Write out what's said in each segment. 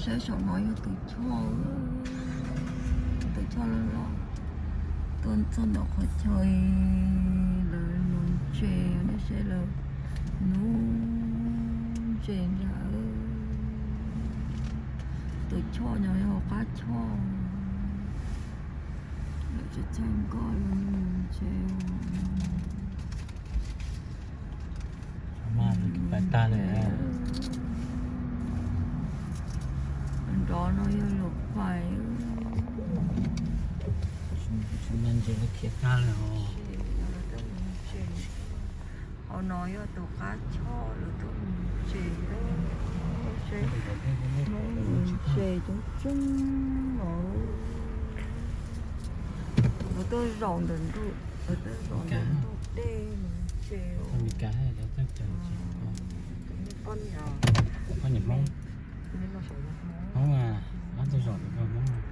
Saib saum no yog tus choj, tus choj loj loj tuaj txog ntawm qhov chaw lawv nuv ntses, nej saib lawv nuv ntses ntag. Tus choj no yog hauv qab choj, lawv tseem caij nkoj los nuv ntses. Mas pais tag lawm. Nrov no yog lawv pais. Tsis muaj ntses lawv khiav tag lawm os. Hauv no yog tus qab choj lawv tuaj nuv ntses, Hmoob nuv ntses coob coob os. Lawv tuaj zaum ntawm ntug, lawv tuaj zaum ntawm ntug dej nuv ntses. Poj niam Hmoob, Hmoob, ob tug zaum ntawm Hmoob.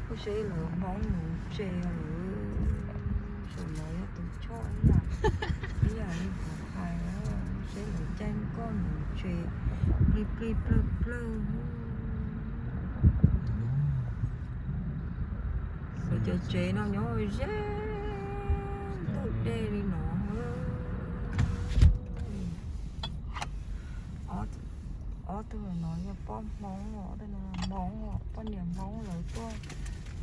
Kuj seb lawv Hmoob nuv ntses lawm. Saum no yog tus choj ib yam, ib yam li kuv hais, seb lawv caij nkoj nuv ntses plig plig plawg plawg. Lawv cov tsev no nyob ze ntug dej li no. Ob tug no yog poj Hmoob, ob tug no Hmoob, poj niam Hmoob lawv tuaj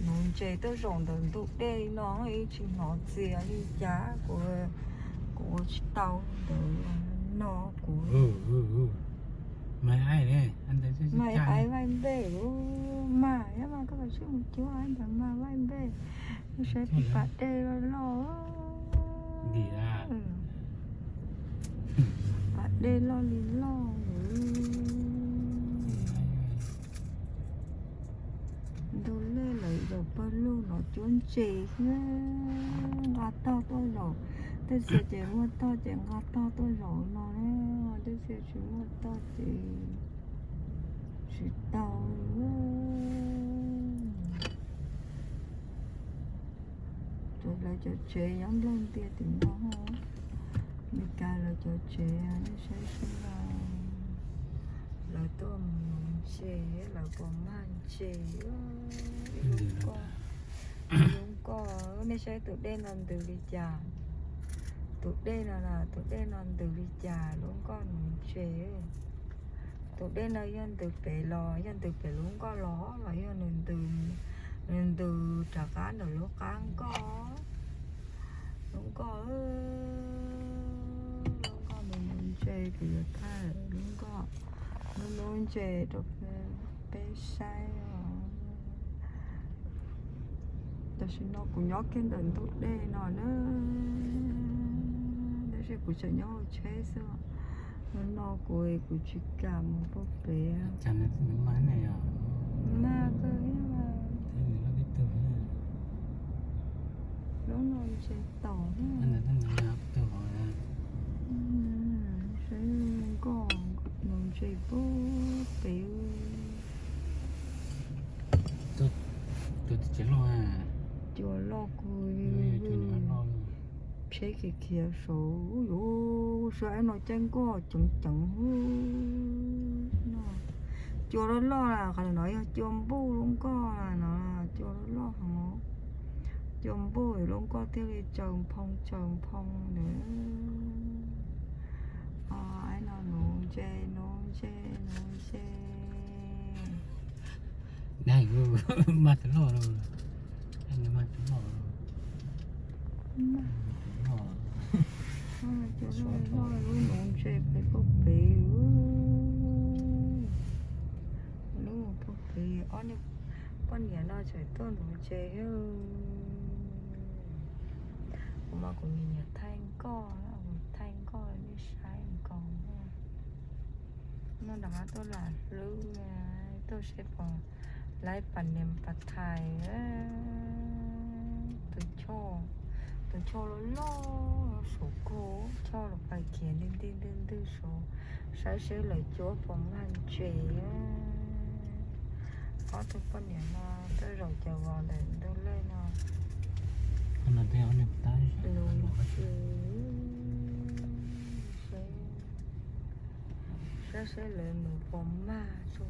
nuv ntses tuaj zaum ntawm ntug dej li no, ib tsis hnov txias li cas, kuv, kuv ua tsis tau ntawd no kuv. Mas ai vaij npej, mas yog mas koj los sib mus cuab ntawd mas vaij npej, saib pis pas dej loj loj, pas dej loj li loj. Ntug lej lawv zaum pawg lug no cuab ntses thiab nqa tog tuaj zaum. Tej txhia ces muaj tog ces nqa tog tuaj zaum no na, tej txhia tsis muaj tog ces tsis tau. Lawv cov tsev nyob nplog ntias tim no, Meskas lawv cov tsev nej saib seb lawv tuaj mus nuv ntses lawv puas mag ntses. Lub nkoj, lub nkoj, nej saib tus dej no ntws li cas. Tus dej no, tus dej no ntws li cas lub nkoj nuv ntses. Tus dej no yog ntws pem los yog ntws pem lub nkoj los los yog nws ntws, nws ntws rov qab ntawm lub qab nkoj. Lub nkoj, lub nkoj nuv ntses, kuv yuav thaij lub nkoj nuv ntses rau peb saib os. Tam sim no kuv nyob kiag ntawm ntug dej no na, tab sis kuv tseem nyob hauv tsheb xwb. Hnub no kuv, kuv tsis kam mus puag pem. Mag kawg, lub no ntses tom, saib nkoj nuv ntses puag pem. Cua loj kawg, tsheb khiav khiav saud, yuav saib no caij nkoj ceev ceev no. Cua loj loj na, qhov no yog cua npuj lub nkoj na, cua loj loj heev. Cua npuj lub nkoj thiaj li tsaws nphoo tsaws nphoo ntawd. Ai no nuv ntses, nuv ntses, nuv ntses. Mag tus loj, mag tus loj, mag tus loj, lub nuv ntses pem puag pem. Lub mus puag pem, ob niag poj niam no tseem tuaj nuv ntses. Kuv mas kuv nyiam nyiam thaij nkoj, thaij nkoj nej saib nkaus. Noj nram qab tuaj lam hlwb, tuaj seb puas laib pas niam pas thais. Tus choj, tus choj loj loj saum kawg, choj los pais khiav ntij ntij ntij ntij saud, saib seb lawv cuab puas mag ntses. Ob tug poj niam no tuaj zaum cov vos ntawm ntug lej no. Saib, saib seb lawv nuv puas mag tso.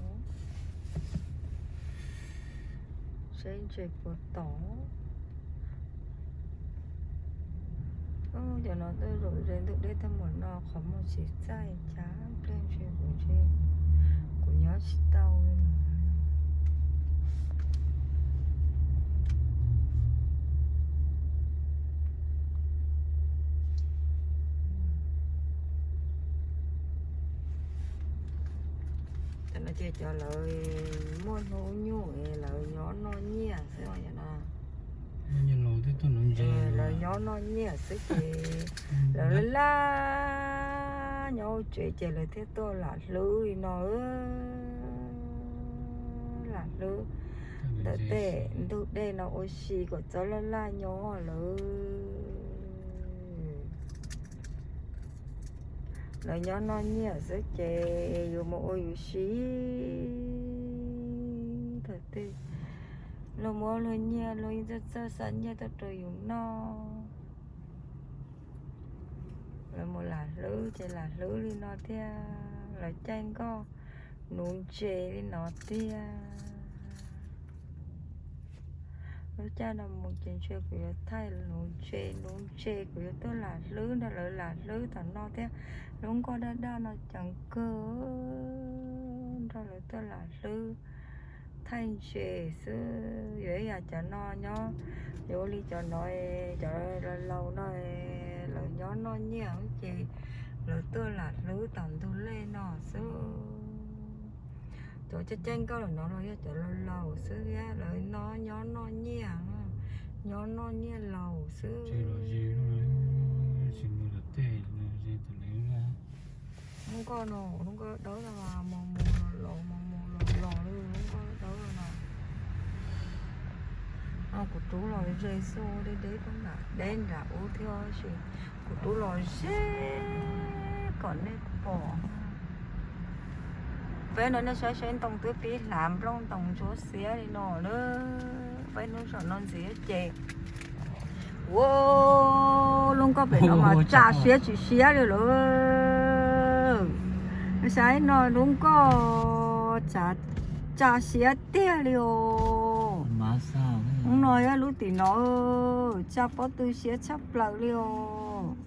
Seb ntses puas tom. Cov no tuaj zaum ze ntug dej tag mus no qhov muag tsis txaij cas, pliag ntses kuv ntshe kuv nyob tsis tau li no. Tam no ces cov lawv muaj hnub nyuj lawv nyob noj nyiaj xwb no. Lawv nyob noj nyiaj xwb ces lawv laj laj nyob hauv tsev ces lawv thiaj tuaj lam hlwb li no. Lam hlwb ntawm tej ntug dej no ua si kom txhob laj laj nyob lawm. Lawv nyob noj nyiaj xwb ces yus mus ua yus si. Thaum twg luag muab luag nyiaj luag yeej txawj txawj xa nyiaj tuaj rau yus noj. Lawv mus lam hlwb ces lam hlwb li no thiab, lawv caij nkoj nuv ntses li no thiab. Lub caij no mus ces ntshe kuv yuav thaij nuv ntses, nuv ntses kuv yuav tuaj lam hlwb nrog lawv lam hlwb tom no thiab. Lub nkoj daj daj no ceev kawg, nrog lawv tuaj lam hlwb thaij ntses xwb. Yuav ib yam cov no nyob, yuav ua li cov no, cov laus laus no, lawv nyob noj nyiaj ces lawv tuaj lam hlwb tom ntug dej no xwb. Cov caij caij nkoj lawm no los yog cov laus laus xwb thiab, lawv no nyob noj nyiaj, nyob noj nyiaj laus xwb. Lub nkoj no, lub nkoj dawb no mas mus mus los los, mus mus los los li lub nkoj dawb no. Kuv rub los ze xwb, deb deb nram ub thiab, tab sis kuv rub los ze kom nej pom. Peb no nej saib saib ntoo twb pib hlav nplooj ntoos ntsuab xiab li no na. Peb hnub saum no ntxiv ces, ua, lub nkoj pem no mas tsa siab tsis siab li lawm. Saib no lub nkoj tsa siab tiag li os. Hnub no yog lub tim no tsa pob tw siab tshaj plaws li os.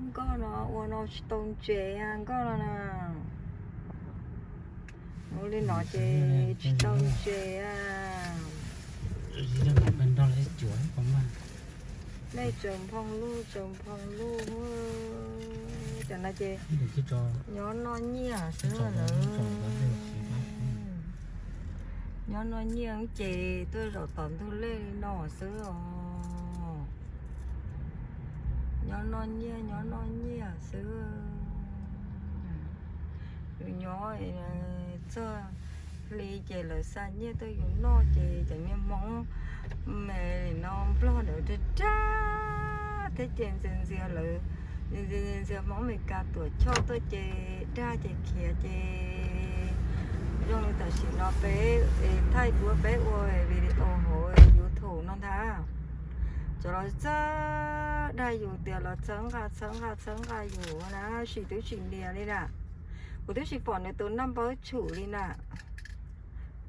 Nkoj no ua no tsis tau ntses, nkoj no na. Ua li no ces tsis tau ntses. Nej tsaws nphoo luj, tsaws nphoo luj. Cov no ces nyob noj nyiaj xwb lawm. Nyob noj nyiaj ces tuaj zaum tom ntug dej li no xwb os. Nyob noj nyiaj, nyob noj nyiaj xwb. Yus nyob txog hli ces lawv xa nyiaj tuaj yus noj ces cov niag Hmoob me li no Nplog ntawd dag dag thiab ces ntxias ntxias lawv, ntxias ntxias Hmoob Meskas tuam choj tuaj ces dag ces khiav ces zoo li tam sim no peb thaij duab peb ua video hauv YouTube no ntag. Cov los txawj dag yus tias los txhawb nqa txhawb nqa txhawb nqa yus na, tab sis twb tsis nias li na. Kuv twb tsis pom nws tus naj npawb tshwm li na.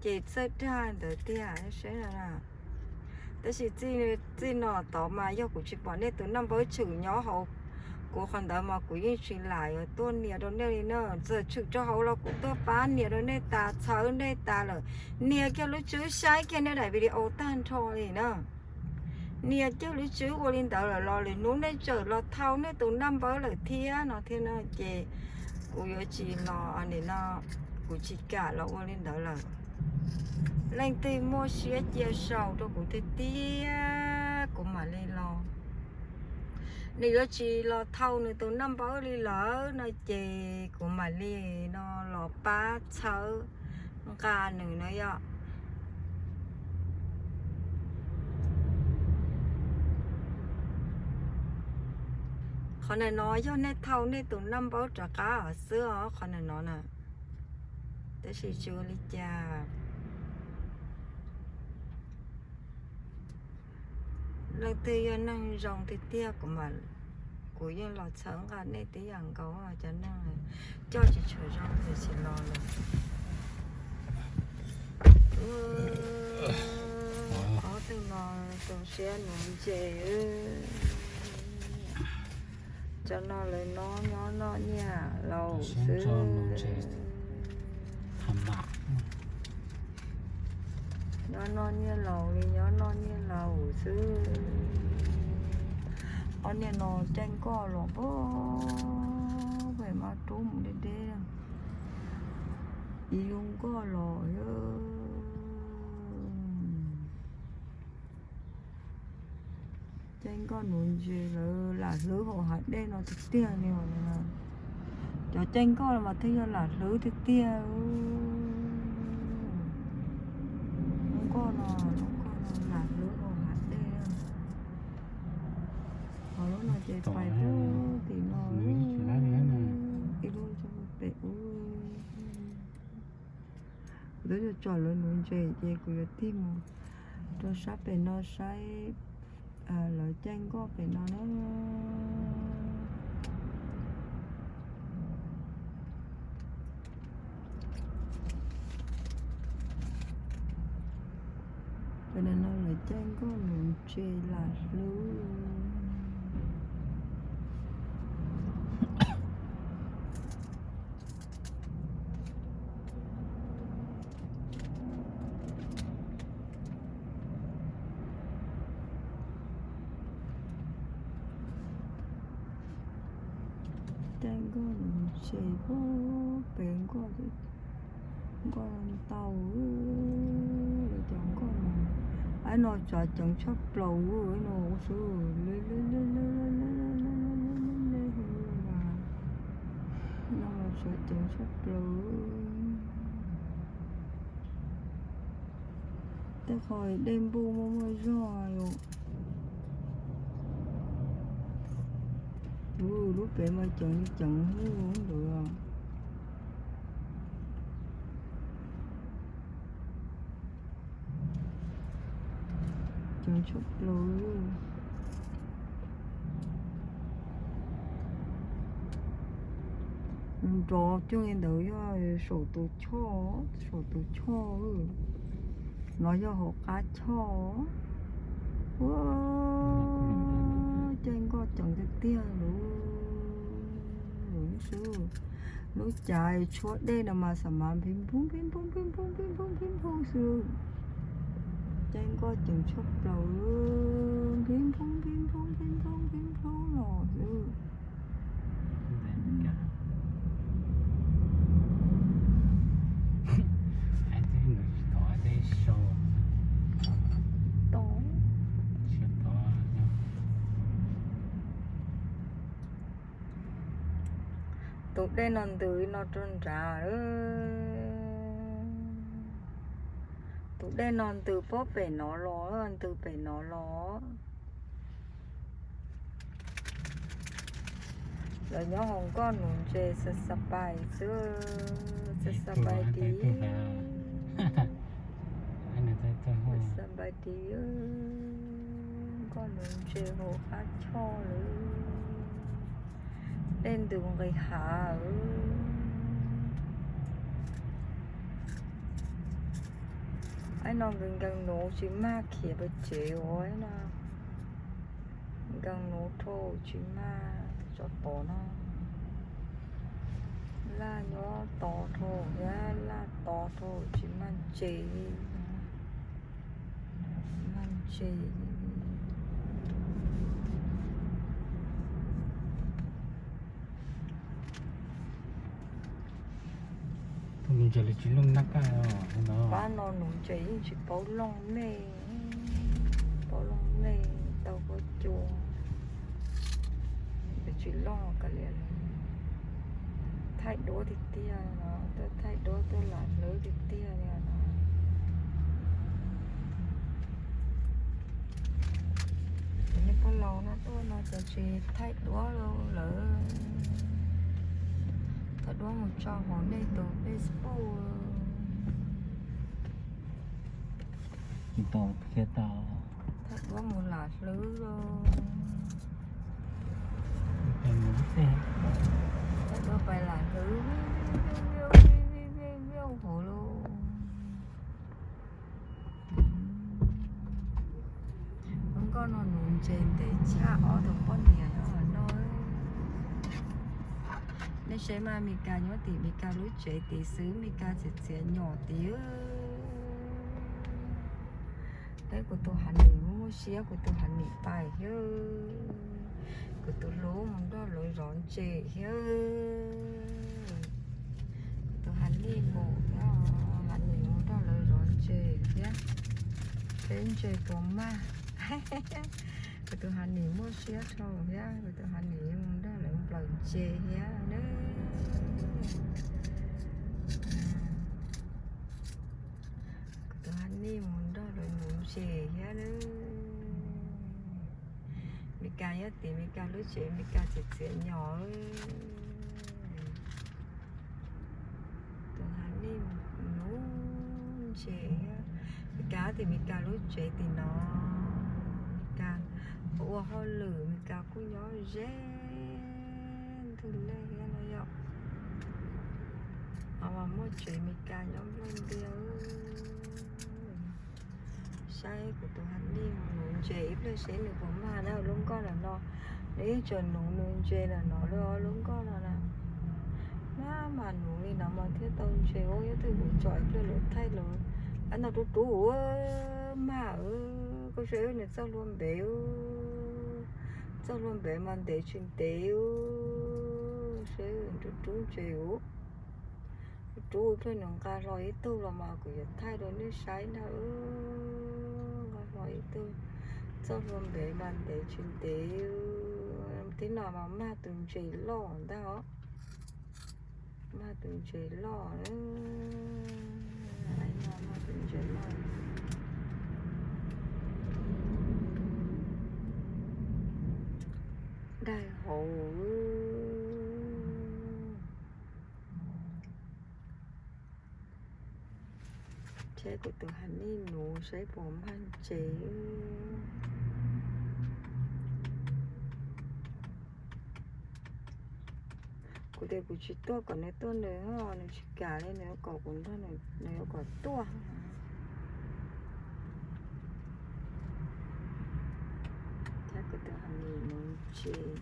Ces txawj dag ntawd tiag seb. Tab sis txij no tod mas yog kuv tsis pom nej tus naj npawb tshwm nyob hauv kuv qhov ntawd mas kuv yeej tsis lam yuav tuaj nias rau nej li na. Txawm tshwm rau hauv los kuv tuaj pab nias rau nej tas, txhawb nej tas lawm. Nias kiag lub tswb saib kiag nej daim video tag nrho li na. Nias kiag lub tswb ua li ntawd lawm los lwm hnub nej txawm los thau nej tus naj npawb lawm thiab no thiab no ces kuv yuav tsis los nim no, kuv tsis kam los ua li ntawd lawm. Leej twg muaj siab cia sau rau kuv tiag tiag kuv mam li los. Nws yuav tsis los thau nws tus naj npawb li lawm no ces kuv mam li no los pab txhawb nqa nws no yom. Qhov ntawm no yog nej thau nej tus naj npawb rov qab xwb os, qhov ntawm no na. Tab sis tsis ua li cas. Leej twg yog neeg zoo tiag tiag kuv mam Kuv yeej los txhawb nqa nej tib yam nkaus, cov neeg coj tsis tshua zoo ces tsis los lawm. Ob tug no rau siab nuv ntses. Cov no lawv nyob noj nyiaj laus xwb. Nyob noj nyiaj laus li nyob noj nyiaj laus xwb. Ob niag no caij nkoj los pem mas rub mus deb deb, ib lub nkoj los. Caij nkoj nuv ntses lawv lam hlwb hauv hav dej no tiag tiag li. Cov caij nkoj mas thiaj yog lam hlwb tiag tiag. Lub nkoj no, lub nkoj no lam hlwb hauv hav dej. Ho lub no ces pais pem tim no, ib lub pem ub. Kuv twb tsom lawv nuv ntses ces kuv yuav tig mus rau sab pem no saib lawv caij nkoj pem no na. Pem no lawv caij nkoj nuv ntses lam hlwb. Caij nkoj nuv ntses pem nkoj, nkoj ntau, lawv cov nkoj no, ab no tsav ceev tshaj plaws no xwb. No tsav ceev tshaj plaws. Tej qho dej npuj muaj muaj zog yom. Lub pem mas ceev li ceev ntawd. Ceev tshaj plaws. Nrov cuag li ntawd yog saum tus choj, saum tus choj. No yog hauv qab choj. Ua, caij nkoj ceev tiag tiag lawm xwb. Lub cav tshuab dej no mas xam mas npib npoob npib npoob npib npoob npib npoob npib npoob xwb. Caij nkoj ceev tshaj plaws, npib npoob npib npoob npib npoob npib npoob los xwb. Tus dej no ntws no rau nrad. Tus dej no ntws puag pem no los, ntws pem no los. Lawv nyob hauv nkoj nuv ntses xab xab pais xwb, xab xab pais tiv, xab xab pais tiv. Nkoj nuv ntses hauv qab choj lawm. Dej ntws nqis hav. Aib no nkees nkees nuv tsis mag khiav pes tsev ua no. Nkees nuv dhau tsis mag tso tod no. Laj nyob tod dhau thiab, laj tod dhau tsis mag ntses li. Mag ntses. Tus nuv ntses li tsis looj nab kaj no. Pab no nuv ntses yeej tsis paub looj mej, paub looj mej tau huab cua. Tsis looj kav liam, thaij duab tiag tiag no, tuaj thaij duab tuaj lam hlwb tiag tiag li no. Cov niag pog laus no tuaj no ces tsis thaij duab lawm, thaij duab mus tso hauv nej tus Facebook. Tsis tau qhia tau. Thaij duab mus lam hlwb. Tuaj pais lam kwv vij vij vij vij hauv lauj. Lub nkoj no nuv ntses ntev tshaj ob tug poj niam nyob hauv no. Nej saib mas, Mes Kas nyob tim Mes Kas lub tsev tid xwb, Mes Kas txiav txiav nyom tid. Peb kuv tus Hav Nim muaj siab, kuv tus Hav Nim pais thiab. Kuv tus hlub mus nrog lawv zov ntses thiab. Kuv tus Hav Nim mus thiab, Hav Nim mus nrog lawv zov ntses thiab. Peb ntses puas mag. Kuv tus Hav Nim muaj siab dhau thiab, kuv tus Hav Nim mus nrog lawv nplawm ntses thiab na. Kuv tus Hav Nim mus nrog lawv nuv ntses thiab na. Mes Kas nyob tim Mes Kas lub tsev, Mes Kas txiav txiav nyom. Tus Hav Nim nuv ntses thiab. Mes Kas tim Mes Kas lub tsev tim no, Mes Kas ua hauj lwm, Mes Kas kuj nyob ze ntug lej thiab no yom. Ho mas muaj tsev Mes Kas nyob nplaj ntiag. Saib kuv tus Hav Nim nuv ntses ib pliag seb nws puas mag na lub nkoj ntawm no. Nws yeej tseem nuv nws ntses ntawm no lawm, lub nkoj no na. Mag mas nuv li no mas thiaj tau ntses ua, yog twg kuv tsom ib pliag lawv thaij lawv. Ab, no rub rub ua mag, koj saib nws txoj hlua npev, txoj hlua npev mas ntev tsis ntev, saib rub rub ntses ua. Rub ib pliag nws nqa hlo ib tug los mas kuv yuav thaij rau nej saib ntag. Nqa hlo ib tug, txoj hlua npev mas ntev tsis ntev, tib no mas mag tus ntses loj ntag os. Mag tus ntses loj, no mag tus ntses loj. Daig hauv. Saib kuv tus Hav Nim nuv saib puas mag ntses. Kuv tias kuv tsis tuaj kom nws tuaj nws, nws tsis kam li, nws yuav kom kuv nrog nws, nws yuav kom tuaj. Saib kuv tus Hav Nim nuv ntses.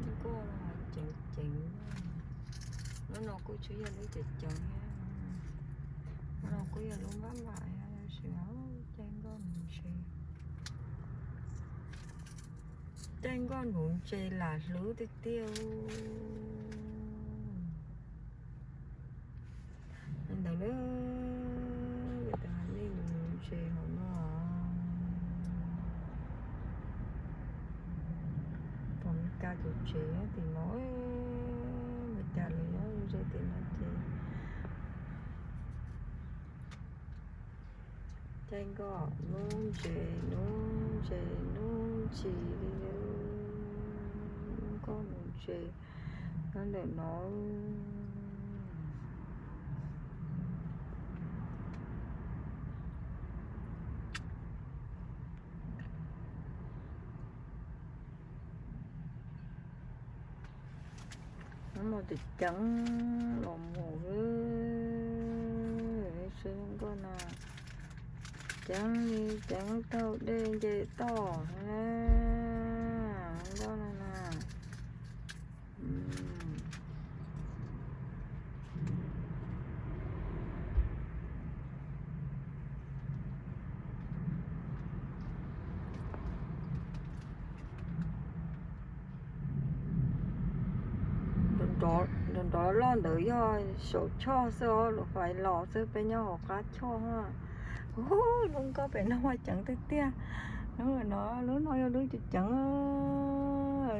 Nkoj ceev ceev. Lub no kuj tsis yog lub ceev ceev thiab, lub no kuj yog lub npam npam thiab, tab sis caij nkoj nuv ntses, caij nkoj nuv ntses lam hlub tiag tiag. Li ntawd na, kuv tus Hav Nim nuv ntses hauv no. Pom Mes Kas tus tsev nyob tim no, Mes Kas lawv nyob ze tim no ces caij nkoj nuv ntses, nuv ntses, nuv ntsis li. Nkoj nuv ntses nyob ntawm no. Muaj tus ceev los mus, nkoj no ceev li ceev taug dej nce toj, nkoj no na. Nrov nrov loj ntawd yog saum choj xwb os, lub fais los xwb, peb nyob hauv qab choj. Lub nkoj pem no mas ceev tiag tiag. Lub no, lub no yog lub ceev ceev,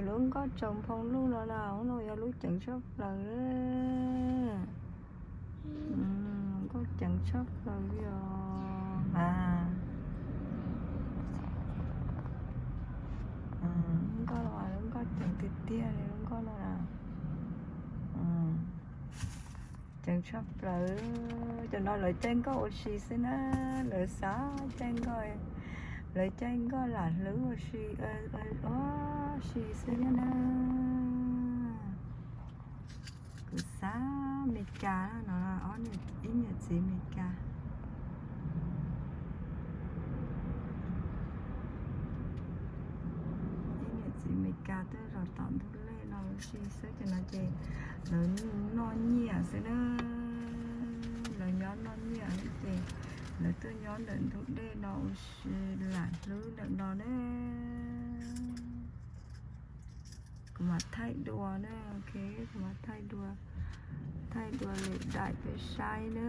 lub nkoj tsaus nphoo luj no na, lub no yog lub ceev tshaj plaws. Nkoj ceev tshaj plaws li os. Lub nkoj no mas lub nkoj ceev tiag tiag li lub nkoj no na. Ceev tshaj plaws. Cov no lawv caij nkoj ua si xwb na, lawv xav caij nkoj, lawv caij nkoj lam hlwb ua si, ua si xwb thiab na. Kuv xav Meskas no, ob niam, ib niam txiv Meskas. Ib niam txiv Meskas tuaj zov tom ntug dej no ua si xwb ces no ces lawv noj nyiaj xwb na. Lawv nyob noj nyiaj ces lawv tuaj nyob ntawm ntug dej no ua si lam hlwb ntawm no na. Kuv mam thaij dua na, ok, kuv mam thaij dua, thaij dua lwm daim peb saib na.